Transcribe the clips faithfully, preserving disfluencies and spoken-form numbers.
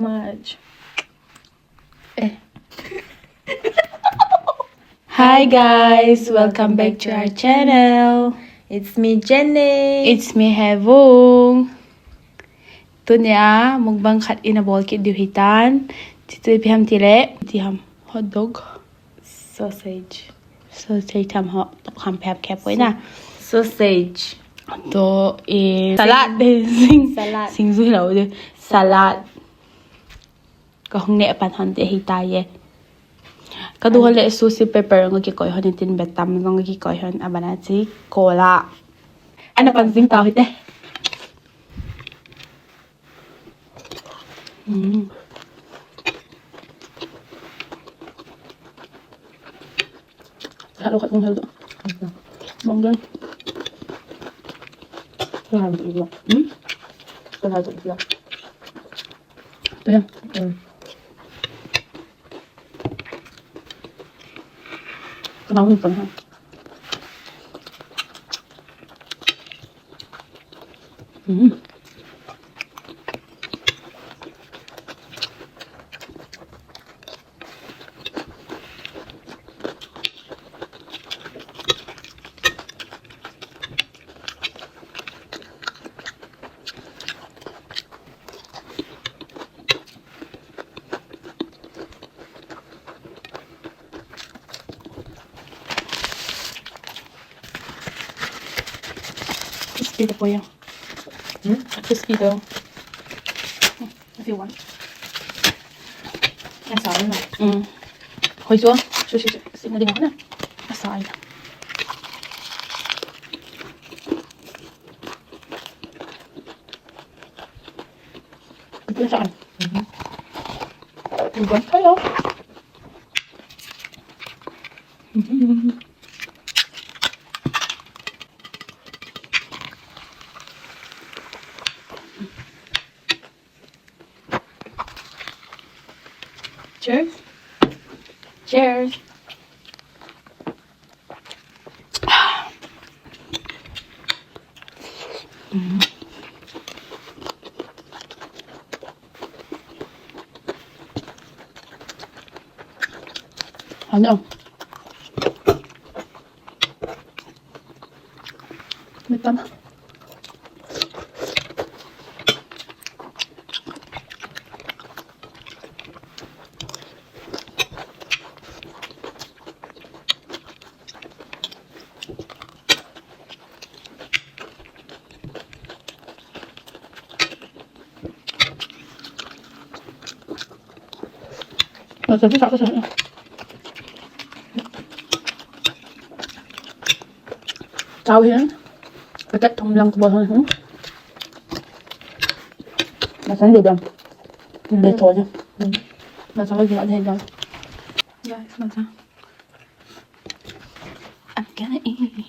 Much. Eh. Hi guys, welcome back to our channel. It's me, Jenny. It's me, Hevung. Tunia mukbang khat ina bol kit diu hitan. Titu ipi ham tile, ipi ham, hot dog. Sausage. Sausage ham ho, tok ham phep khep koi na. Sausage. To, eh, salad de, sing. Salad. Sing zui lo de. Salad. Ka hung ne pan hon te hi ta ye. Ka du hon le sushi paper nga ki koi hon tin betam nga ki koi hon abana chi kola. Ana pan zing ta hi te. Mm. Hello, kat kong hello. Mangga. Hello, hello. Hmm? Hello, hello. Ayan. Hello, hello. Mm. Crispy the boy. Hmm? Crispy though. If you want. That's all. Mm. Hoi so, so, so, so, so, na din ako na. That's all. Ito na saan. Ang ganda, oh. Cheers. Cheers. Mm. Ano? May tama. Chao hin, packet thum lang kabol hin. Masala dum. Dum le to. Masala dum le dum. Guys, masala. I'm gonna eat.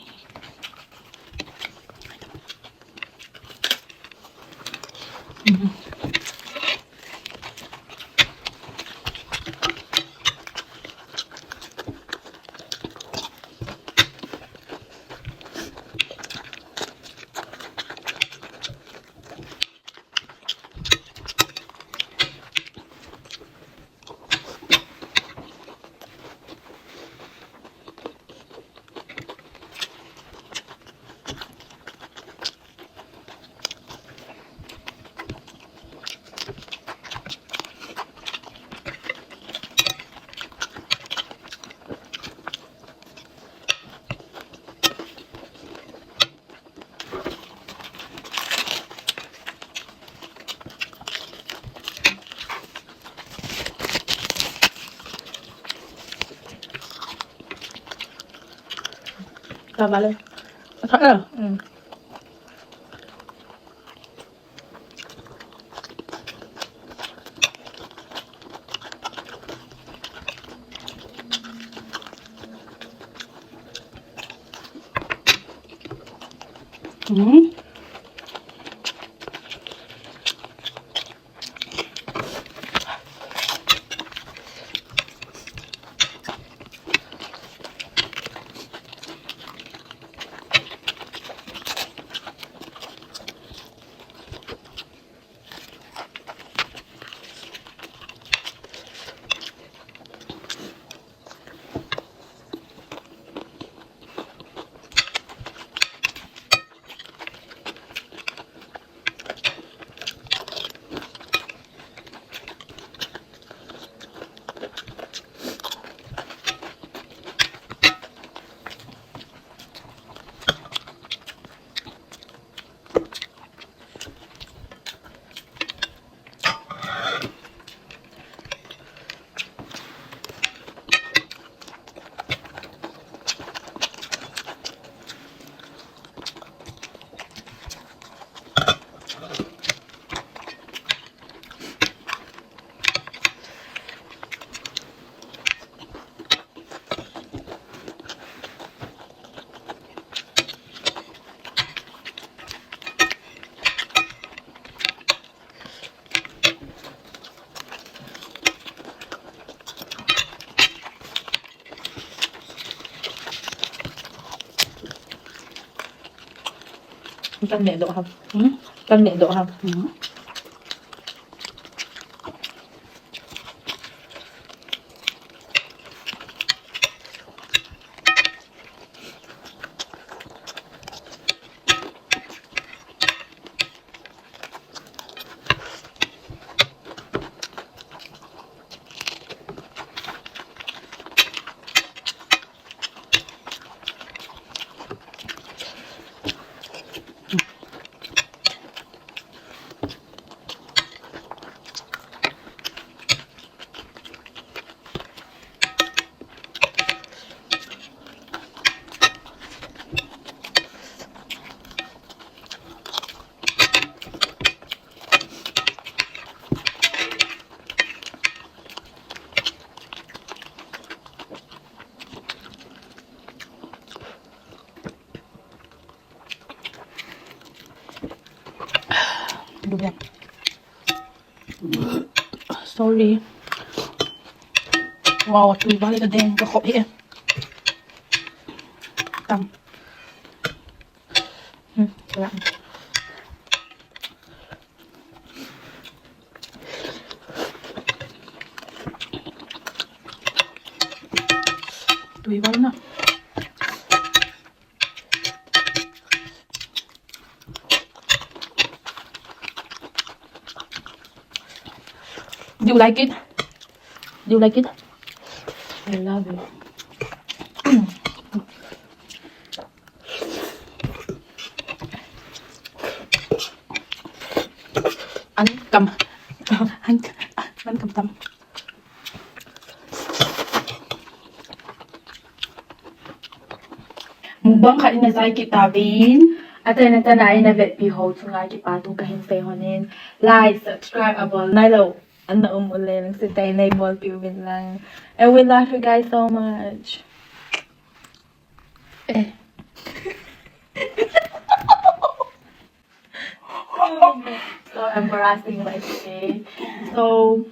Ka vale. Ka, eh. Mm. Mm. Kan neh doh ham. Hmm? Kan neh doh ham. Hmm. Durian. Sorry. Wow, tui val ka deng ka khop hi. Tam. Hmm, wala. Tui val na. Do you like it? Do you like it? I love it. An kam. An, an kam tam. Mukbang khat in a zai kit tauvin. Achaina chana in a vetpi ho chunga kipathu kahin sei honin. Like, subscribe, abol nailou ana um uleh, lungset tah in neibolpi uvin lang. And we love you guys so much. Eh. So embarrassing, like, okay. So,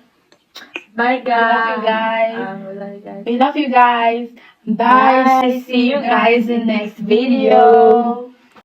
bye, guys. We love you guys. Um, we love you guys. We love you guys. Bye. Bye. See you guys in next video.